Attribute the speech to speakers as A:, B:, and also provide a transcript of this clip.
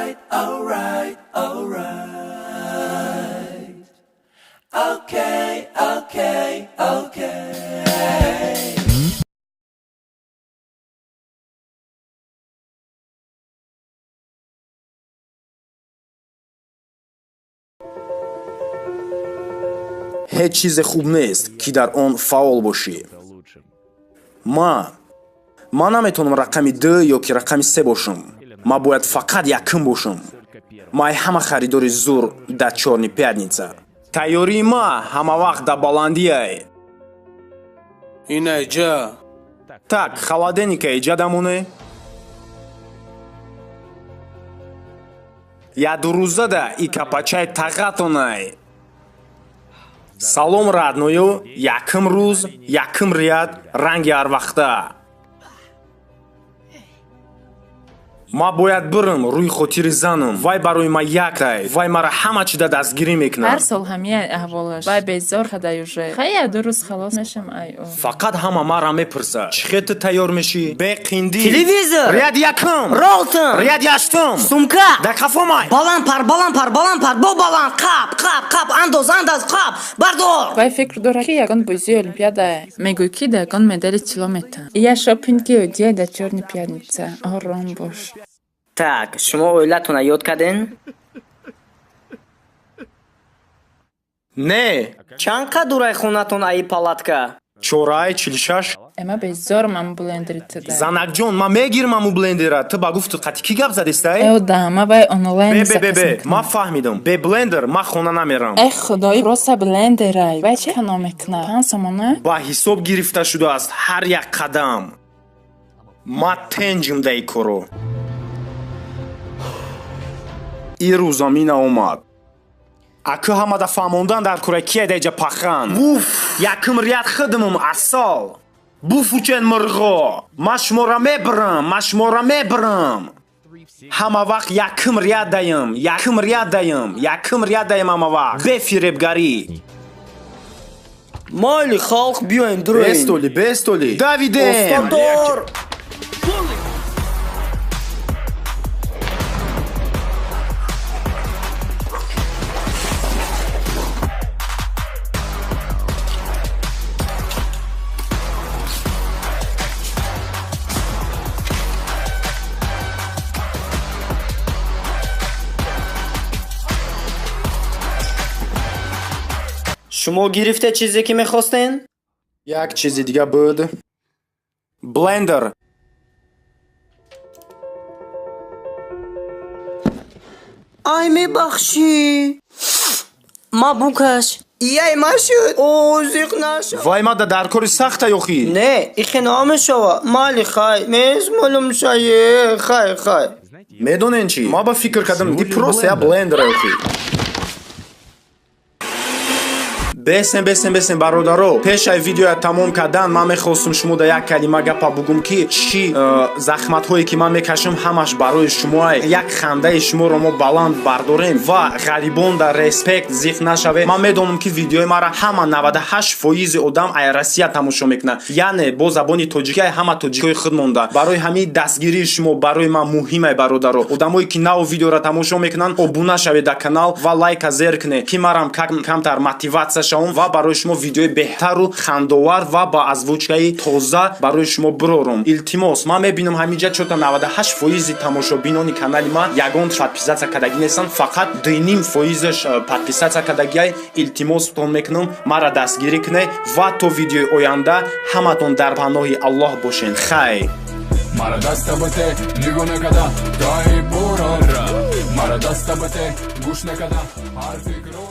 A: Alright, alright, alright. Okay, okay, okay.
B: Ҳеҷ чизе хуб нест, ки дар он фаъол бошӣ. Ман наметавонам рақами ду ё ки рақами се бошам. Ман бояд фақат якум бошам. Ман ҳама харидори зур дар Чёрный пятница. Тайёрии ма ҳама вақт дар баландиай.
C: Инаҷа.
B: Так, холодильника иҷа дамоне. Ядурӯзада и капачай тағатонай. Салом, родной ю, якум рӯз, якум ряд, ранги ҳарвақта. Ман бояд бирам рӯи хотири занам. Вай барои ман якай. Вай мара ҳама чида дастгирӣ
D: Ҳар
B: мекунад.
D: сол ҳамия аҳволаш. Вай безор кадай уже. Хай, ду рӯз халос мешам ай ӯ.
B: Фақат ҳама мара мепурсад: чӣ хел ту тайёр мешӣ? Беқиндӣ.
E: Телевизор!
B: Ряд якум.
E: Ролтон!
B: Ряд ҳаштум.
E: Сумка!
B: Дар қафомай.
E: Баланд пар, баланд пар, баланд пар, бо баланд, қап, қап, қап, андоз, андоз, қап, бардор!
D: Вай фикр дорад, ки ягон бозии олимпиадае. Мегӯй, ки да ягон медали тилло метаҳанд. Ия шопинги оддия дар Чёрный пятница. Ором бош.
E: Так, шумо оилатона ёд карден?
B: Не.
E: Чанд қад дурай хонатон аи палатка?
B: Чораи 46.
D: Э, ма безорам ам блендери туда.
B: Занакҷон, ман мегирам аму блендера. Ту ба гуфту қати кӣ гап задистай?
D: Э, одам, ма вай онлайн
B: Бе, бе, бе,
D: заказ
B: бе.
D: мекунам.
B: Ман фаҳмидам. Бе блендер ман хона намерам.
D: Э, худои, роса блендерай. Вай чӣ кано мекунад? 5 сомона?
B: Ба ҳисоб гирифта шудааст ҳар як қадам. Ман тенҷим даи коро. Ирӯзам ина омад. Акӯ ҳамада фаҳмондан дар кора кия даиҷа пахан. Уф, якум ряд хидмум асол. Буфучен мирғо. Ман шуморо мебирам, ман шуморо мебирам. Ҳама вақт якум ряд даем, якум ряд даем, якум ряд даем ҳама вақт. Бефиребгарӣ.
E: Майли, халқ, биёем, дуроем.
B: Бестоли, бестоли. Давидем.
E: Остатор! Шумо гирифте чизе, ки мехостен?
B: Як чизи дига буд. Блендер.
E: Ай, мебахшӣ. Ма букаш. Ияй ма шуд. О, зиқ наша.
B: Вай мада дар кори сахта ёхӣ.
E: Не, ихе намешава. Майли, хай, мезмолум шае, хай, хай.
B: Медонен чӣ? Ма ба фикр кардам, ди просто я блендер ёхӣ. Бесен, бесен, бесен, бародаро. Пешаи видеоя тамом кардан ман мехостум шумо да як калима гапа бугум, ки чӣ захматҳое ки ман мекашам, ҳамаш барои шумоа. Як хандаи шуморо мо баланд бардорем ва ғарибон дар респект зиқ нашавед. Ман медонам, ки видеои мара ҳама 98 фоизи одам ай Россия тамошо мекунад, яъне бо забони тоҷикӣ ҳама тоҷикҳои худ монда. Барои ҳамин дастгирии шумо барои ман муҳимай, бародаро. Одамое ки нав видеоро тамошо мекунанд, обуна шавед дар канал ва лайка зер кунед, ки марам камтар мотиватсия шавам ва барои шумо видеои беҳтару хандовар ва ба озвучкаи тоза барои шумо бирорум. Илтимос, ман мебинам, ҳаминҷа чота 98 фоизи тамошобинони канали ман ягон подписаться кардагӣ нестанд, фақат 2,5 фоизаш подписаться кардагиай. Илтимостон мекунам, маро дастгирӣ кунед ва то видеои оянда ҳаматон дар паноҳи Аллоҳ бошед. Хайр.
F: Мара даста бате, нигоҳ накарда, таи бурора. Мара даста бате, гӯш накарда, ҳарфи гро.